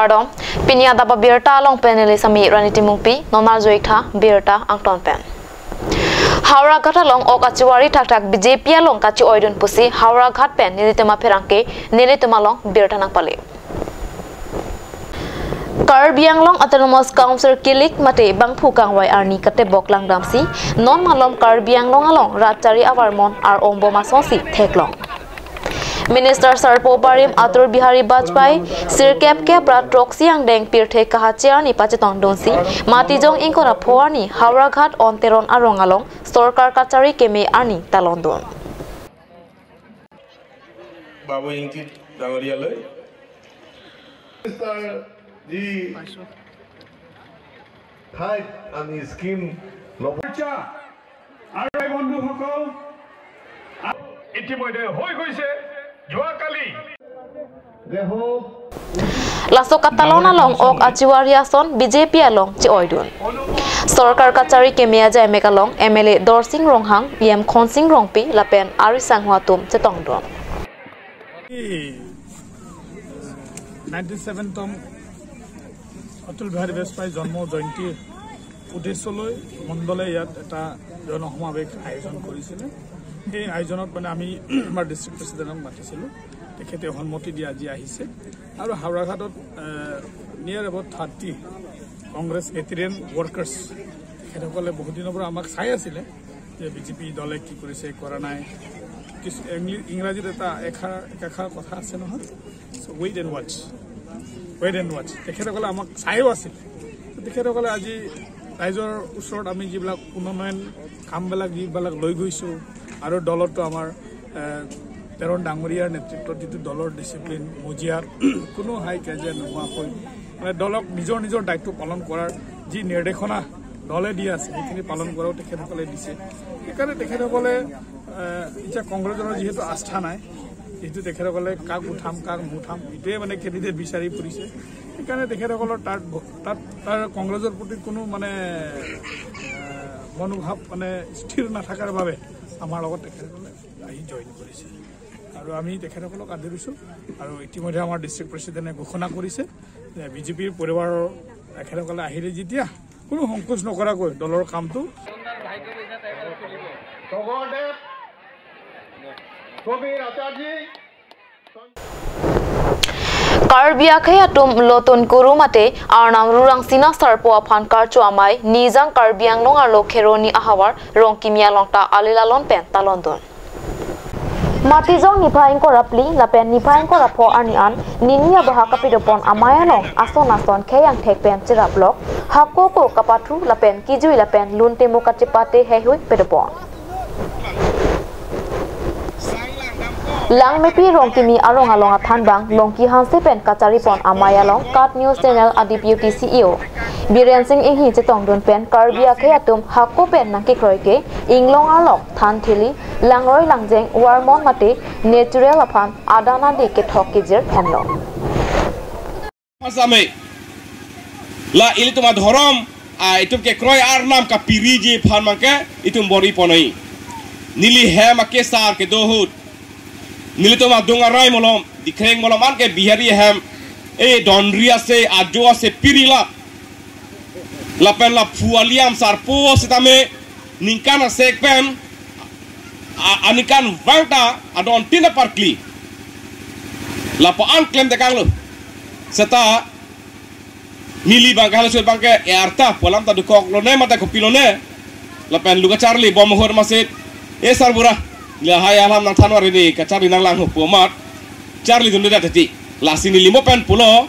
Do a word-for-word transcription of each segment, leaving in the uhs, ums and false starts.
Kardom, pini adap abirta along pen neli Sami Rani Timungpi, non arju-ik tha birta angton pen. Howraghat along ok achuari thakthak B J P along kachi-oidun pusi Howraghat pen nelitum apherangke, nelitum along birta nangpale. Karbi Anglong Autonomous Council kilik mate bangphu kangvai arni katebok langdamsi, non malom Karbi Anglong along rat chari avarmon ar-ombom asonsi theklong. Minister sarpo barim Atal Bihari Vajpayee sirkep kep ra throksi angdeng pirthe kahachi arni pachetongdunsi, Matijong ingkoi ra pho arni Howraghat on Teron arong along sorkar kachari keme arni talondun. বাবু ইংতি ডাঙৰীয়ালৈ। মিনিষ্টাৰ জি ঠাইত আমি স্কিম ল'ব। আৰু এই বন্ধুসকল, ইতিমধ্যে হৈ গৈছে যোৱাকালি। Laso katalon along ok achuari ason B J P along chi-oidun. Sorkar kachari keme ajai mek along M L A Dorsing Ronghang, E M Khonsing Rongpi lapen ari sangho atum chetongdun. এই নাইণ্টি ছেভেনতম অটল বিহাৰী বাজপেয়ী জন্ম জয়ন্তী উদ্দেশ্যলৈ মণ্ডলে ইয়াত এটা জনসমাৱেশ আয়োজন কৰিছিলে। সেই আয়োজনত মানে আমি আমাৰ ডিষ্ট্ৰিক্ট প্ৰেচিডেণ্টক মাতিছিলোঁ, তেখেতে সন্মতি দি আজি আহিছে। আৰু হাওৰাঘাটত, এ, নিয়াৰ এবাউট থাৰ্টি কংগ্ৰেছ ভেটেৰিয়ান ৱৰ্কাৰ্ছ, তেখেতসকলে বহুত দিনৰ পৰা আমাক চাই আছিলে যে বি জে পি দলে কি কৰিছে, কৰা নাই। কিছু ইংলি-, ইংৰাজীত এটা এষাৰ, একাষাৰ কথা আছে নহয়, চ' ৱেইট এণ্ড ৱাটছ, ৱেইট এণ্ড ৱাটছ। তেখেতসকলে আমাক চাইও আছিল। তেখেতসকলে আজি ৰাইজৰ ওচৰত আমি যিবিলাক উন্নয়ন কামবিলাক যিবিলাক লৈ গৈছোঁ আৰু দলতো আমাৰ, এ, তেৰণ ডাঙৰীয়াৰ নেতৃত্বত যিটো দলৰ ডিচিপ্লিন, মজিয়াত কোনো হাই কাজিয়া নোহোৱাকৈ মানে দলক নিজৰ নিজৰ দায়িত্ব পালন কৰাৰ যি নিৰ্দেশনা দলে দি আছে, সেইখিনি পালন কৰাও তেখেতসকলে দিছে। সেইকাৰণে তেখেতসকলে, এ, এতিয়া কংগ্ৰেছৰ যিহেতু আস্থা নাই, যিহেতু তেখেতসকলে কাক উঠাম, কাক নুঠাম, এইটোৱে মানে কেণ্ডিডেট বিচাৰি ফুৰিছে। সেইকাৰণে তেখেতসকলৰ তাত ভ-, তাত তাৰ কংগ্ৰেছৰ প্ৰতি কোনো মানে, এ, মনোভাৱ মানে স্থিৰ নাথাকাৰ বাবে আমাৰ লগত তেখেতসকলে আহি জইন কৰিছে। আৰু আমি তেখেতসকলক আদৰিছোঁ। আৰু ইতিমধ্যে আমাৰ ডিষ্ট্ৰিক্ট প্ৰেচিডেণ্টে ঘোষণা কৰিছে যে বি জে পিৰ পৰিবাৰৰ তেখেতসকলে আহিলে যেতিয়া কোনো সংকোচ নকৰাকৈ দলৰ কামটো। Karbi akhei atum lotun kuru mate arnam rurang sina sarpo aphan karcho amei Nijang Karbi Anglong arlo Kheroni ahavar Rongkimi along ta ali lalon pen talondun. Matijong niphai ingkoi ra phli lapen niphai ingkoi ra pho arni an nini abaha kapidopon amei along ason ason khei angthek pen chiraplok, hako ko kapathu lapen kijui lapen lun temo kachepate heihui pedopon. Langmepi Rongkimi arong along athanbang Longki Hanse pen kacharipon amei along KAT News Channel a Deputy C E O Biren Singh Enghi chetongdun pen Karbi akhei atum hako pen nangkekroi ke inglong arlok than thili, langroi langjeng, varmon mate natural aphan adan adi kethok kejir henlo. Masame la ilitum adhorom, a, itum kekroi arnam kapiriji aphan mangke itum bor-i ponnoi. Neli hem akesar kedo ahut, nelitum adung arai malom, Dikreng malom anke Bihari hem, e, donri ase, ajo ase, piri la. Lapen la phu aliam sarpo sitame ningkan asek pen a, aningkanvang ta adon tin aparkli. Lapu-an klemtekanglo. Seta neli bang kahal sur bangke e arta pu alam ta dokok lone mate kopi lone. Lapen lu kacharli bom ahut masit, e sarbura, lahai alam nangthan wari ni kacharli nanglang ho pu amat charlidunde tati. Lasi neli mo pen pulo,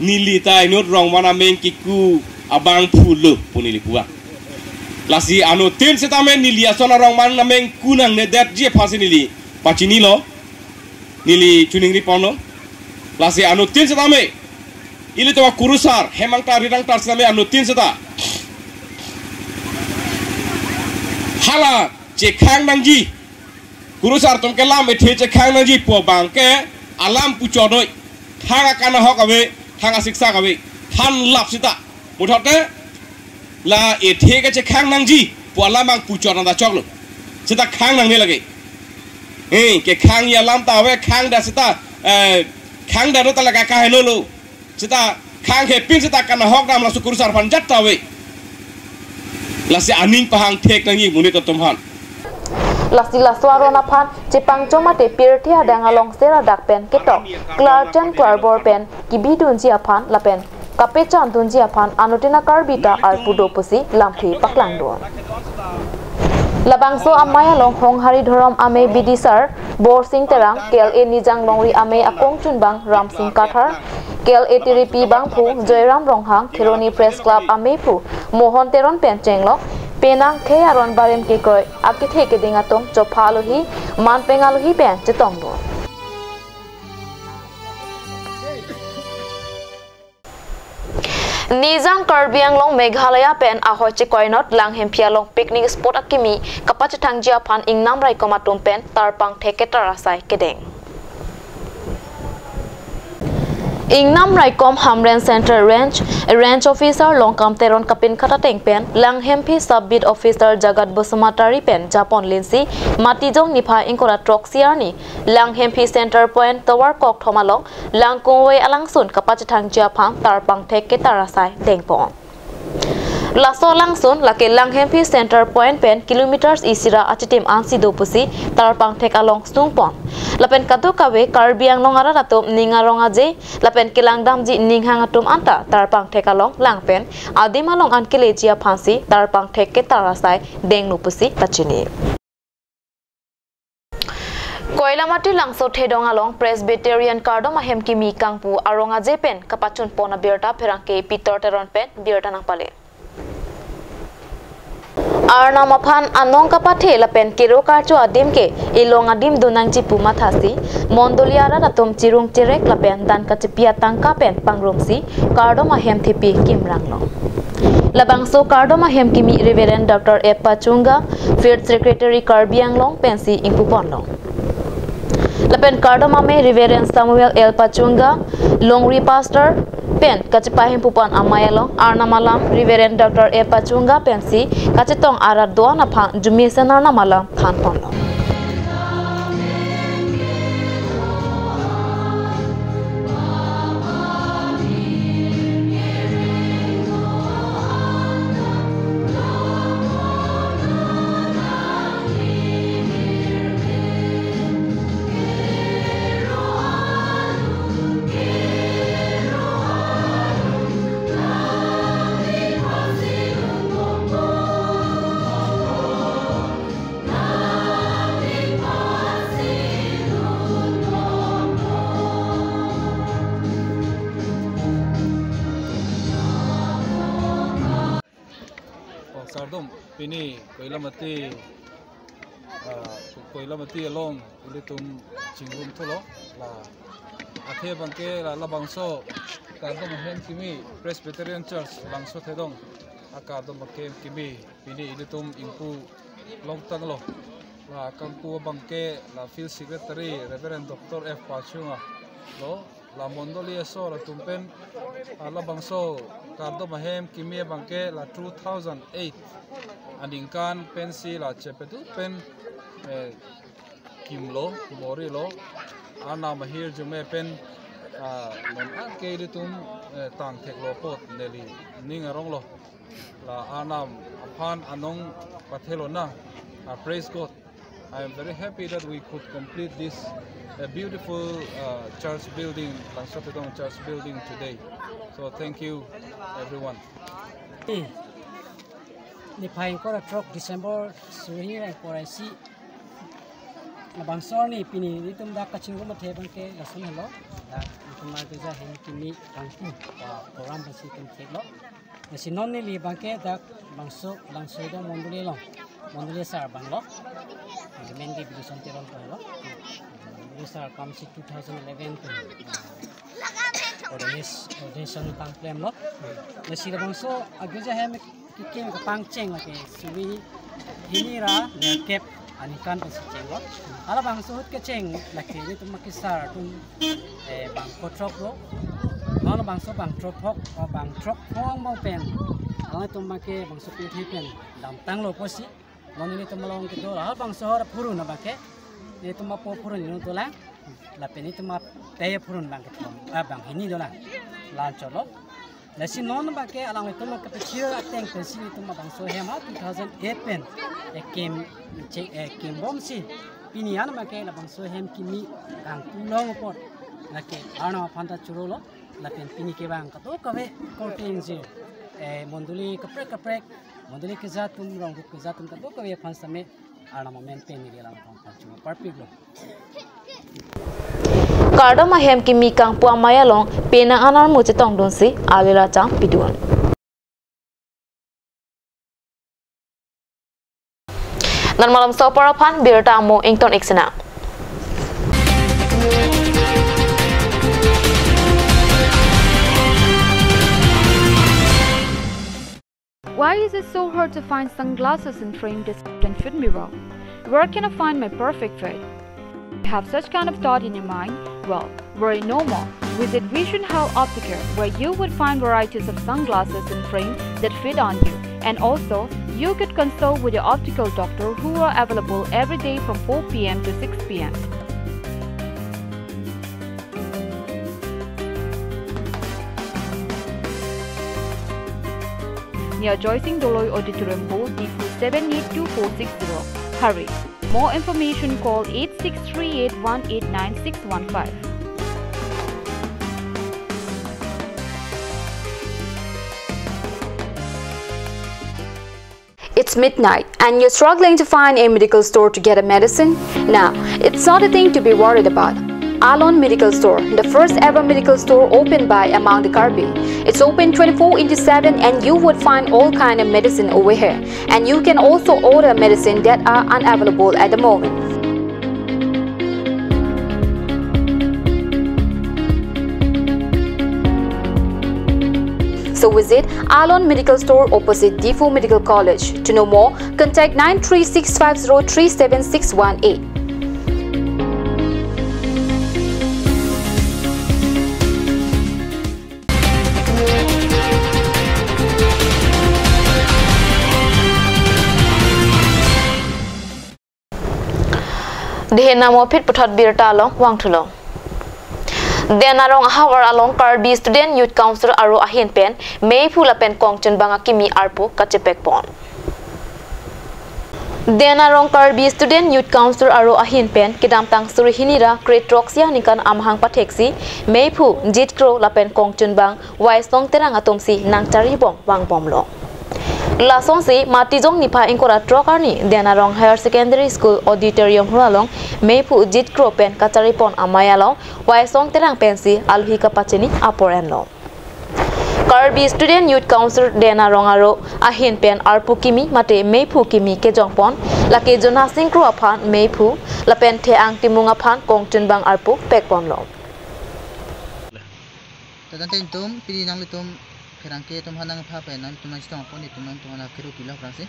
neli ta inut Rongman ameng kiku abangphu lo pu neli puan. Lasi anuttin sitame neli ason a-Rongman ameng ku nangnedetji aphansi neli pachinilo, neli choningri ponlo. Lasi anuttin sitame ilitum akurusar hemang ta rirang ta sitame anuttin sita hala chekhang nangji. Kurusar atum ke lam ethe chekhang nangji pu abangke alam puchot noi. Thang akan ahok ave, thang asiksak ave, than lap sita. Muthote la ethe ke chekhang nangji pu alam abang puchot nang ta choklo. Sita khang nangne lake. Eh, kekhangji alam ta ave, khang da sita, eh, khang da no ta lake kaheno lo. Sita Khang hepin seta kanahok dam laso kurusar aphan jat ta ave. Lasi aning pahang thek nangji monit atum aphan. Lasi laso aron aphan chepangchom mate pirthe adang along sera dak pen ketok klarchen klarbor pen kebidunji aphan lapen kapechandunji aphan anuttin a-Karbi ta arpu do pusi lamthe paklangdun. Labangso amei along Honghari Dhorom Amei Bidisar Borsing Terang, K L A Nijang Longri Amei akongchunbang Ramsing Kathar, K L A Tiripi Bangphu Joyram Ronghang, Kheroni Press Club Ameiphu Mohon Teron pen chenglok penang khei aron barim kekroi akethe keding atum chopha alohi manpeng alohi pen chetongdun. Nijang Karbi Anglong Meghalaya pen ahoi chekoinot Langhemphi along picnic spot akimi kapachethangji aphan ingnam raikom atum pen tarpang thek ketar asai kedeng. Ingnam raikom Hamren Central Range, Range Officer Longkam Teron kapinkhat ateng pen Langhemphi Sub Beat Officer Jagat Basumatary pen japon linsi Matijong niphai ingkoi ra throksi arni Langhemphi Center Point tovar kokthom along Langkungvei alangsun kapachethangji aphan tarpang thek ketar asai dengpon. Laso alangsun lake Langhemphi Center Point pen kilometers isi ra achitim ansi do pusi tarpang thek along sungpon. Lapen kadokave Karbi Anglong arat atum ning arong aje lapen kelangdamji ninghang atum anta tarpang thek along lang pen adim along an keleji aphansi tarpang thek ketar asai dengno pusi pachini. Koilamati Langsothedong along Presbyterian kardom ahem kimi kangpu arong aje pen kapachunpon abirta pherangke Peter Teron pen birta nangpale. Arnam aphan anong kapathe lapen kero karcho adim ke elong adim do nangji pu mathasi mondoli arat atum chirung chirek lapen dan kachepi atangka pen pangrumsi kardom ahem thepi kimranglo. Labangso kardom ahem kimi Reverend Doctor F Pachunga, Field Secretary Karbi Anglong pensi ingpuponlo. Lapen kardom amei Reverend Samuel L Pachunga, Longri Pastor pen kachepahempupon amei along Arnam alam Reverend Doctor F Pachunga pensi kachetong arat do-an aphan jumisen Arnam alam thanponlo. Oh, kardom, pini Koilamati, ah, Koilamati along ilitum chingrum thulo, la athe abangke la labangso kardom ahem kimi Presbyterian Church Langsothedong akardom ahem kimi pini ilitum ingpu longtanglo. La kangpu abangke la Field Secretary Reverend Doctor F Pachunga lo, la mondoli asor atum pen, ah, labangso kardom ahem kimi abangke la two thousand eight aningkan pensi la chepedu pen, eh, kimlo, kimorilo, Arnam ahirjume pen, ah, non anke ilitum, eh, tangtheklo apot neli ning aronglo. La Arnam aphan anong pathelo na. Ah, praise God. I am very happy that we could complete this, uh, beautiful, uh, church building, Langsothedong Church building today. So thank you, everyone. Niphai ingkoi ra throk December suri ingkoi ra isi. Labangso arni pini ilitum dak kachingrum athe abangke lason helo. Dak ilitum agirja ahem kimi kangpu, ah, program pensi kangtheklo. Lasi non neli abangke dak bangso, Langsothedong mondoli along, mondoli asar abanglo. Main ke Bidison Teron pu lo. Mondoli asar akam si two thousand eleven pu, ah, ordination, ordination kangklemlo. Lasi labangso agirja ahem kekim kapangcheng lake suri hini ra nerkep aningkan pensi chenglo. Halabangso ahut kecheng lake ilitum akesar atum, eh, bang throk lo. Halabangso bang throk phok, oh, bang throk phok angbong pen, halabangso atum abangke bangso pirthe pen damtanglo pusi. Non ilitum along kedo halabangso ahor aphurun abangke, ilitum apo aphurun inut dolang. Lapen ilitum apei aphurun abangke thom, ah, bang hini dolang. La-anchotlo. Lasi non abangke alanglitum kapachir ateng pensi itum labangso ahem ha two thousand eight pen, eh, kim, che, eh, kimbomsi pini an abangke labangso ahem kimi kangpu long apot lake Arnam aphan ta chorolo. Lapen pini kevang kadokave korte ingjir, eh, mondoli kaprek kaprek, mondoli keja atum, rong group keja atum kadokave aphan sitame Arnam amen pen neli alanglitum aphan chuma parpiklo. Kardom ahem kimi kangpu amei along penang an armu chetongdunsi alila chang pidun. Non malomso apor aphan birta amo ington ik sena. Why is it so hard to find sunglasses and frame that can fit me well? Where can I find my perfect fit? You have such kind of thought in your mind? Well, worry no more. Visit Vision Health Opticare, where you would find varieties of sunglasses and frames that fit on you. And also, you could consult with your optical doctor, who are available every day from four p m to six p m. Near Joysing Doloi Auditorium, Bhopal, Diphu seven eight two four six zero. Hurry! More information, call eight six three eight one eight nine six one five. It's midnight and you're struggling to find a medical store to get a medicine? Now, it's not a thing to be worried about. Alon Medical Store, the first ever medical store opened by among the Karbi. It's open twenty-four into seven and you would find all kind of medicine over here. And you can also order medicine that are unavailable at the moment. So visit Alon Medical Store opposite Diphu Medical College. To know more, contact nine three six five zero three seven six one eight. Dehen amo aphi puthot birta along vangthulo. Dena Rong ahavar along Karbi Student Youth Council aro ahin pen meiphu lapen kongchunbang akimi arpu kachepekpon. Dena Rong Karbi Student Youth Council aro ahin pen kedamtang suri hini ra kre throksi aningkan amahang patheksi meiphu Jit Kro lapen kongchunbang Waisong Terang atumsi nangcharibom vangbomlo. Lasonsi Matijong niphai ingkoi ra throk arni Dena Rong Higher Secondary School Auditorium Hall along meiphu Jit Kro pen kacharipon amei along Waisong Terang pensi alohi kapachini apor enlo. Karbi Student Youth Council Dena Rong aro ahin pen arpu kimi mate meiphu kimi kejongpon, lake Jonasing Kro aphan meiphu lapen Theang Timung aphan kongchunbang arpu pekponlo. Tadante itum pini nanglitum pherangke atum hanang apha pen nanglitum nangchetong apot itum nangtum hana kero pilo aphrangsi.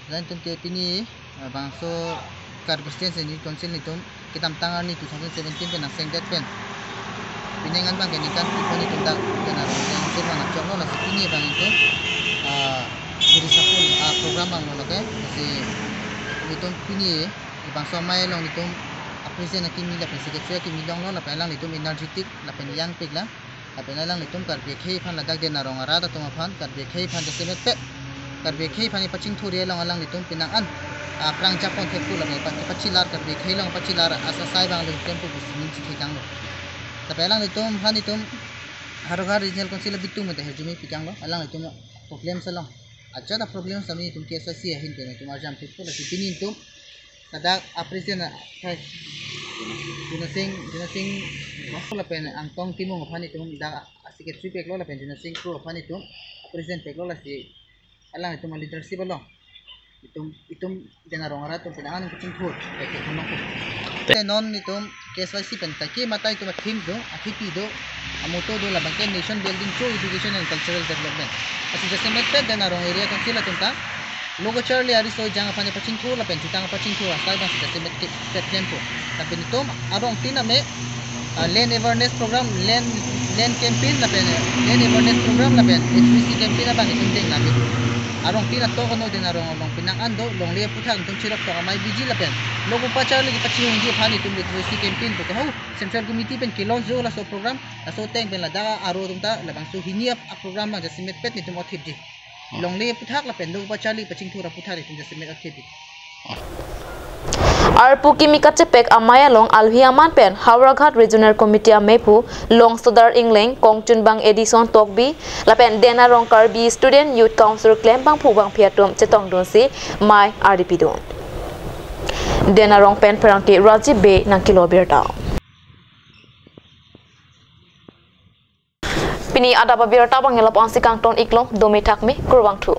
Tadante itum ke pini, eh, bangso Karbi Students Youth Council nitum kedamtang arni two thousand seventeen pen nangchengdet pen pini ngan abangke ningkan phli pon itum dak Dena Rong Higher Secondary School nangchoklo, lasi pini abang itum, ah, suri sapul, ah, program abang lo lake, lasi itum pini bangso amei along itum a-president akimi lapen secretary akimi longlo lapen alanglitum energetic lapen young pik lang. Lapen alanglitum Karbi akhei aphan ladak Dena Rong arat atum aphan, Karbi akhei aphan jasemet pet, Karbi akhei aphan ipachingthur along alanglitum penang an, ah, aphrang japon thekpo lapen pa-, pachilar Karbi akhei along pachilar asai abang lo tempo pusi ning chithekanglo. Lapen alanglitum aphan itum Howraghat Regional Council abitung mate hirjume pikanglo, alanglitum problem along ajat a-problem sitame itum K S Y C ahin pen itum arjam thekpo, lasi pini itum ladak a-president a, hai, Jonasing, Jonasing, lapen Angtong Timung aphan itum dak a-secretary peklo lapen Jonasing Kro aphan itum a-president peklo, lasi alanglitum a-leadership along itum, itum Dena Rong arat atum penang an kachingthur pek ke khonong ko. Te non itum K S Y C pen ta ke mata itum a-theme do, a-theme do, a-motto do, labangke nation building through education and cultural development. Lasi jasemet pet Dena Rong area council atum ta lo kacharli ariso ejang aphan ipachingthur lapen jutang ipachingthur asai abang si jasemet ke pet klempo. Lapen itum arong tin ame, ah, land awareness program, land, land campaign lapen, eh, land awareness program lapen literacy campaign abang itum tenglame. Arongtin atok ano Dena Rong along penang an do, longle aphuthak netum cherok tok amei biji lapen lok upacharli kepachihongji aphan netum literacy campaign pu ke ho Central Committee pen ke-launch jo laso program. Laso ateng pen ladak aro atum ta labangso hini ap a program abang jasemet pet netum othipji. Longle aphuthak lapen lok upacharli pachingthur aphuthak netum jasemet othipji. Arpu kimi kachepek amei along alohi aman pen Howraghat Regional Committee ameiphu Longsodar Engleng, Kongchunbang Edison Tokbi lapen Dena Rong Karbi Student Youth Council klembangphu bangphi atum chetongdunsi mei ardi pidun. Dena Rong pen Pherangke Rajiv Bey nangkelo birta. Pini adap abirta abang lapu-an si kangton iklo, dome thakme, kurvangthu.